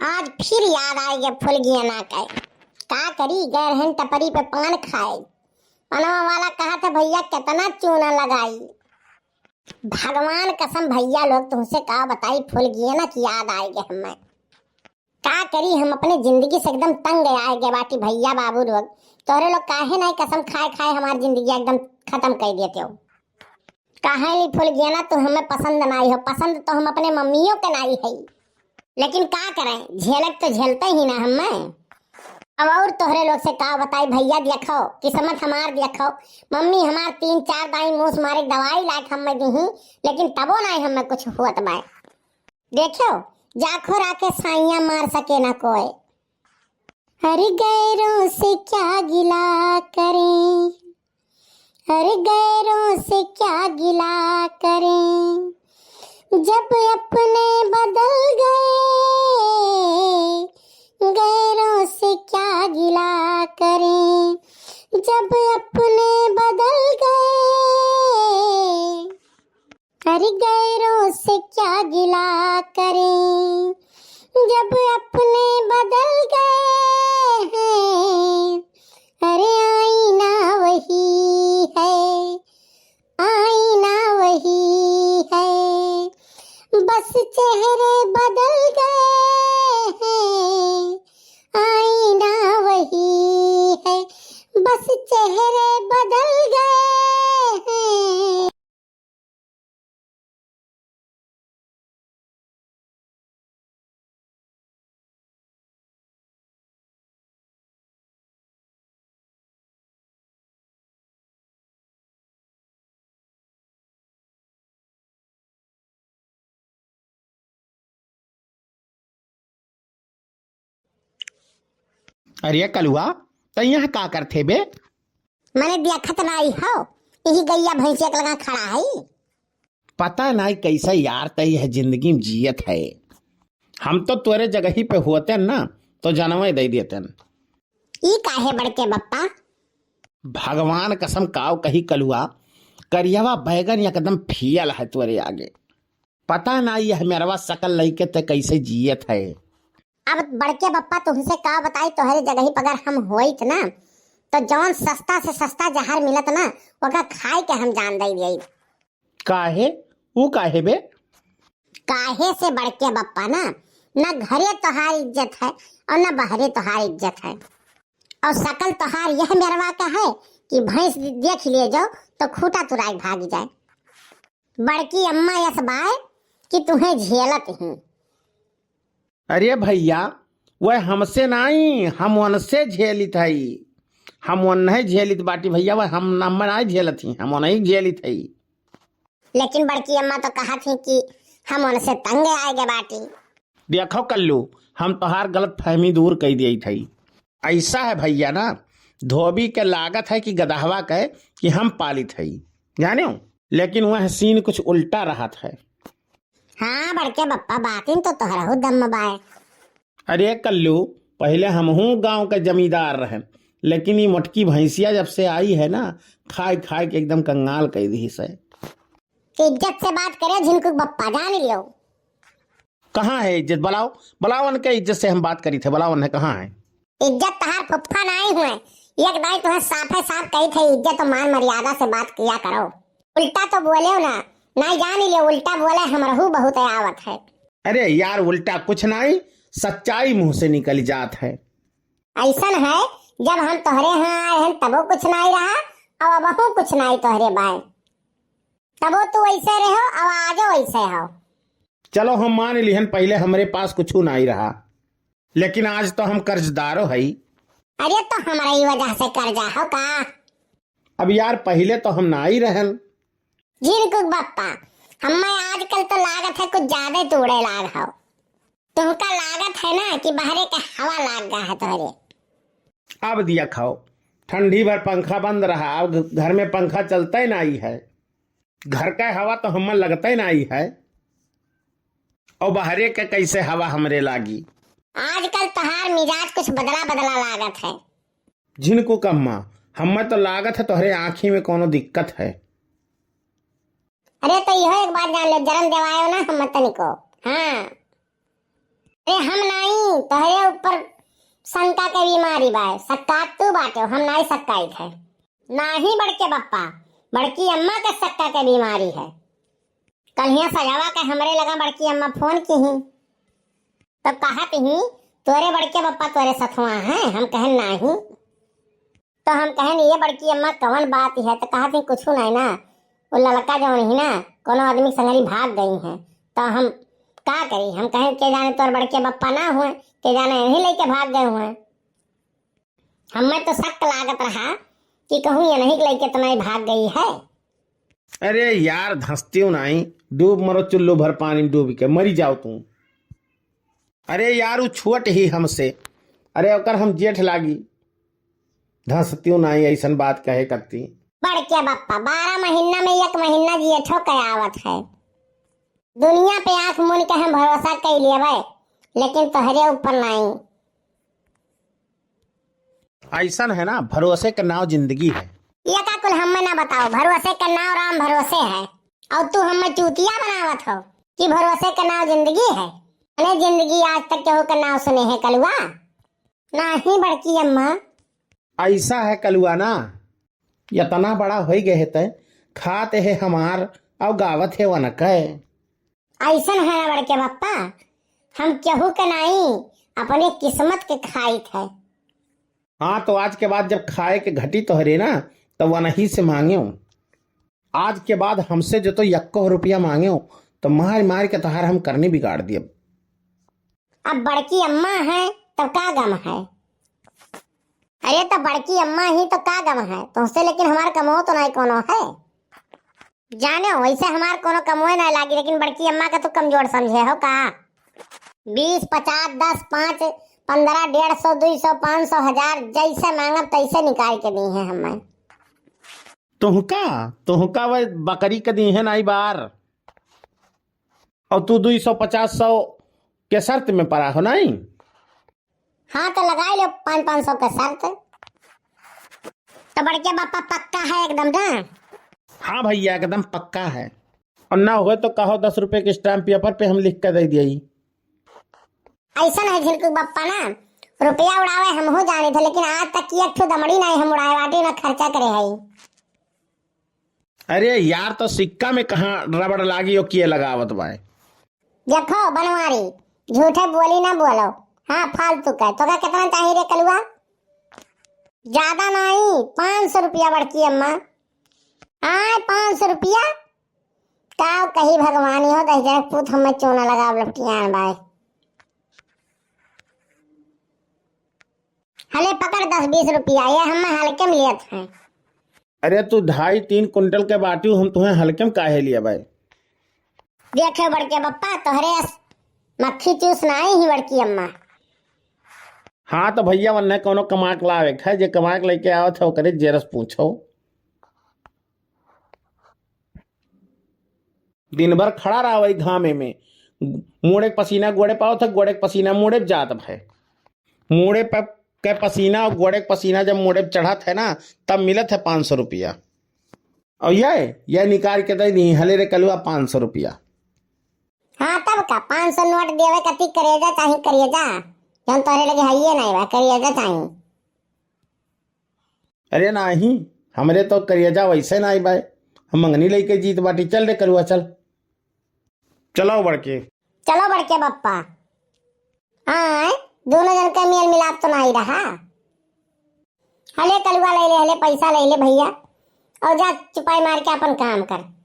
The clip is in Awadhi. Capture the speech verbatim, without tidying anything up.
आज फिर याद आइ गए फुलगियना के। का करी, गए रहन टपरी पे पान खाए। पनवा वाला कहत है, "भैया, केतना चूना लगाई?" भगवान कसम भैया लोग, तुहसे का बताई, फुलगियना की याद आइ गए हमें। का करी, हम अपने जिंदगी से एकदम तंग आइ गए बाटी भैया बाबू लोग। तोहरे लोग काहे नाई कसम खाए खाए हमार जिंदगी एकदम खतम कइ देते हो। काहे ली फुलगियना, तू हमें पसंद नाई हो, पसंद तो हम अपने मम्मियों के नाई है, लेकिन का करें, झेलक तो झेलते ही ना हमें। अब और तोहरे लोग से का बताई भैया, देखो किस्मत हमार, देखो मम्मी हमार तीन चार दाई मूस मारे दवाई लायक हमें दीही, लेकिन तबो नाई हमें कुछ हुअत बाय। देखो, जाखो राखे साइयां मार सके ना कोई। अरे गैरों से क्या गिला करें, अरे गैरों से क्या गिला करें, जब अपने बदल गए। गैरों से क्या गिला करें, जब अपने बदल गए। अरे गैरों से क्या गिला करें, जब अपने बदल गए हैं। अरे आईना वही है, आईना वही है, बस चेहरे बदल गए हैं। आईना वही है, बस चेहरे बदल गए हैं। अरे कलुआ, तै यहाँ का करथे बे? मने देखत नाई हो, यही गैया भैंसिया के लगा खड़ा है। पता नाई कैसे यार तै यह जिंदगी में जियत है। हम तो तोरे जगही पे होते ना, तो जनवे दे देते। ई काहे बड़के बप्पा? भगवान कसम काव कही कलुआ, करियवा बैगन एकदम फियल है तोरे आगे। पता ना यह मेरवा सकल लइके ते कैसे जियत है। अब बड़के बप्पा तुमसे का बताई, तोहरे जगही पर अगर हम होइत ना, तो जौन सस्ता से सस्ता जहर मिलत ना, ओका खाए के हम जान दे दिए। काहे? ऊ काहे बे? काहे से बड़के बप्पा ना, न घरे तोहार इज्जत है और न बहरे तोहार इज्जत है। और सकल तोहार यह मेरवा का है कि भैंस दे-, देख ले जाओ तो खूटा तुराई भाग जाए। बड़की अम्मा यस बाय कि तुहें झेलत ही। अरे भैया, वह हमसे नाई, हम उनसे झेलित हई। हम उन्हें झेलित बाटी भैया, वह हम, हम नाई झेलत ही, हम उन्हें झेलित हई। लेकिन बड़की अम्मा तो कहत ही कि हम उनसे तंग आए गए बाटी। देखो कल्लू, हम तोहार गलत फहमी दूर कई दिए थई। ऐसा है भैया ना, धोबी के लागत है कि गदहवा के कि हम पालित हई, जाने हो? लेकिन वह सीन कुछ उल्टा रहत है। हाँ बड़के बप्पा, बातिन तो तोहरहु दम बाय। अरे कल्लू, पहले हमहू गांव के जमींदार रहे, लेकिन ये मोटकी भैंसिया जब से आई है ना, खाए खाए के एकदम कंगाल कर दी से। इज्जत से बात करे झिनकू बप्पा, जान लियो। कहाँ है इज्जत? बुलाओ, बुलाओ उनके, इज्जत से हम बात करी थे, बुलाओ उन्हें, कहाँ है? इज्जत तहार फुफ्फा नाई हुए, एक दाई तुहें साफे साफ कही थे, इज्जत और मान मर्यादा से बात किया करो। उल्टा तो बोले ना, नाई जान लियो, उल्टा बोले हमरहू बहुत आवत है। अरे यार, उल्टा कुछ नाई, सच्चाई मुंह से निकल जात है। ऐसन है, जब हम तोहरे यहाँ आए हैं तबो कुछ नाई रहा, और अबहू कुछ नाई तोहरे बाय। तबो तू ऐसे रहो, अब आजो ऐसे हो। चलो हम मान लिहन, पहले हमरे पास कुछ नाई रहा, लेकिन आज तो हम कर्जदारो हई। अरे तो हमारे ही वजह से कर्जा हो का? अब यार पहले तो हम नाई रहन। झिनकुक बप्पा, हमें आजकल तो लागत है कुछ ज्यादा तोड़े लाग हो। तुमका लागत है ना कि बहरे के हवा लाग गा है तोहरे। अब दिया खाओ, ठंडी भर पंखा बंद रहा, अब घ-, घर में पंखा चलता ही नाई है। घर का हवा तो हमें लगता ही नाई है, और बहरे के कैसे हवा हमरे लागी? आजकल तोहार मिजाज कुछ बदला बदला लागत है। झिनकुक अम्मा, हमें तो लागत है तोहरे आँखी में कोनो दिक्कत है। अरे तो इहो एक बात जान ले, जरन देवायो ना हम तनिको। हाँ। अरे हम नाई, तोहरे ऊपर शंका के बीमारी बाय, शक्कात तू बाटे, हम नाई शक्काइत है। नाही बड़के बप्पा, बड़की अम्मा के शक्का के बीमारी है। कल्हिया सजावा के हमरे लगा बड़की अम्मा फोन किहीं, तब कहत ही, "तोरे बड़के बप्पा तोरे सथवा हैं?" हम कहन, "नाही।" तो हम कहन, "ये बड़की अम्मा कवन बात है?" तो कहत ही, "कुछू नाही ना, वो ललका जौन ही ना, कोनो आदमी के संगरी भाग गई हैं।" तो हम का करी? हम कहन, "के जाने तोर बड़के बप्पा ना हुए, के जाने इन्हीं लेके भाग गए हुए।" हमें तो शक लागत रहा कि कहूँ ये नहीं लेके तो नहीं भाग गई है। अरे यार, धंसतियो नाही, डूब मरो चुल्लू भर पानी में डूब के मरी जाओ तू। अरे यार, उ छोट ही हमसे, अरे ओकर हम जेठ लागी। धंसतियो नाही ऐसन बात कहे करती। बड़के बप्पा, बारह महीना में एक महीना जेठो के आवत है। दुनिया पे आँख मून के हम भरोसा कई लेवे, लेकिन तोहरे ऊपर नाही। ऐसन है ना, भरोसे के नाव जिंदगी है। ये का कुल हमें ना बताओ, भरोसे के नाव राम भरोसे है। और तू हमें चूतिया बनावत हो कि भरोसे के नाव जिंदगी है। अरे जिंदगी आज तक केहू के नाव सुने है कलुआ? नाही बड़की अम्मा। ऐसा है कलुआ ना, इतना बड़ा होई गए है तय, खात है हमार और गावत है वनकय। ऐसन है ना बड़के बप्पा, हम केहू के नाई, अपने किस्मत के खाइत है। हाँ, तो आज के बाद जब खाए के घटी तोहरे ना, तो वनही से मांग्यो। आज के बाद हमसे जो तो यक्को रुपया मांग्यो, तो मार मार के तोहार हम करनी बिगाड़ दियब। अब बड़की अम्मा है, तब का गम है? अरे, तो बड़की अम्मा ही तो का गम है तुमसे, लेकिन हमार कमो तो नहीं कोनो है। जाने हो, वैसे हमार कोनो कमोए ना लागी, लेकिन बड़की अम्मा का तो कमजोर समझे हो का? बीस, पचास, दस, पाँच, पन्द्रह, डेढ़ सौ, दुई सौ, पाँच सौ, हजार, जैसे मांगब तैसे निकाल के दी है हमें। तुहका, तुहका वह बकरी के दी है ना ई बार, और तू दुई सौ, पचास, सौ के शर्त में पड़ा हो नहीं? हाँ, तो लगाई लो पाँच, पाँच सौ के शर्त। तो बड़के बापा पक्का है एकदम ना? हाँ भैया, एकदम पक्का है। और ना होए तो कहो, दस रुपए के stamp paper पे हम लिख के दे दिए। ऐसा नहीं झिनकू बप्पा ना, रुपया उड़ावे हमहू जाने थे, लेकिन आज तक एक ठो दमड़ी नहीं हम उड़ाए बाटी ना खर्चा करे है। अरे यार, तो सिक्का में कहाँ रबड़ लागी हो, किए लगावत बाय? देखो बनवारी, झूठे बोली ना बोलो। हाँ, फालतू का। तोका कितना चाहिए रे कलुआ? ज्यादा नहीं, पाँच सौ रुपया बड़की अम्मा। आय, पाँच सौ रुपया? का कही भगवान हो, दस हजार पूत हमें चोना लगा लपटियान बाय। हले पकड़ दस बीस रुपया, ये हम हल्के में लेत हैं। अरे तू ढाई तीन कुंटल के बाटी, हम तुम्हें हल्के में काहे लिया भाई? देखे बड़के बप्पा, तोहरे अस मक्खी चूस नाई ही बड़की अम्मा। हाँ तो भैया, वन्ने कोनो कमा के लावे के है, जे कमा के लेके आवत है ओकरे जेरस पूछो। दिन भर खड़ा रहा वही घामे में, मुड़े के पसीना गोड़े पावत है, गोड़े के पसीना मुड़े पे जात है। मुड़े पे के पसीना और गोड़े के पसीना जब मुड़े पे चढ़त है ना, तब मिलत है पाँच सौ रुपया। और ये, ये निकाल के दे दी, हले रे कलुआ, पाँच सौ रुपया। हाँ तब का, पाँच सौ नोट देवे कती करेजा चाही, करेजा, जौन तोहरे लगे हइये नहीं बा, करेजा चाही। अरे नाही, हमरे तो करेजा वैसे नाही बाय, हम मंगनी लेके जीत बाटी। चल रे कलुआ, चल। चलो बड़के। चलो बड़के बप्पा। आय, दोनों जन का मेल मिलाप तो नाही रहा। हले कलुआ ले ले, हले पैसा ले ले भैया, और जा चुपाई मार के अपन काम कर।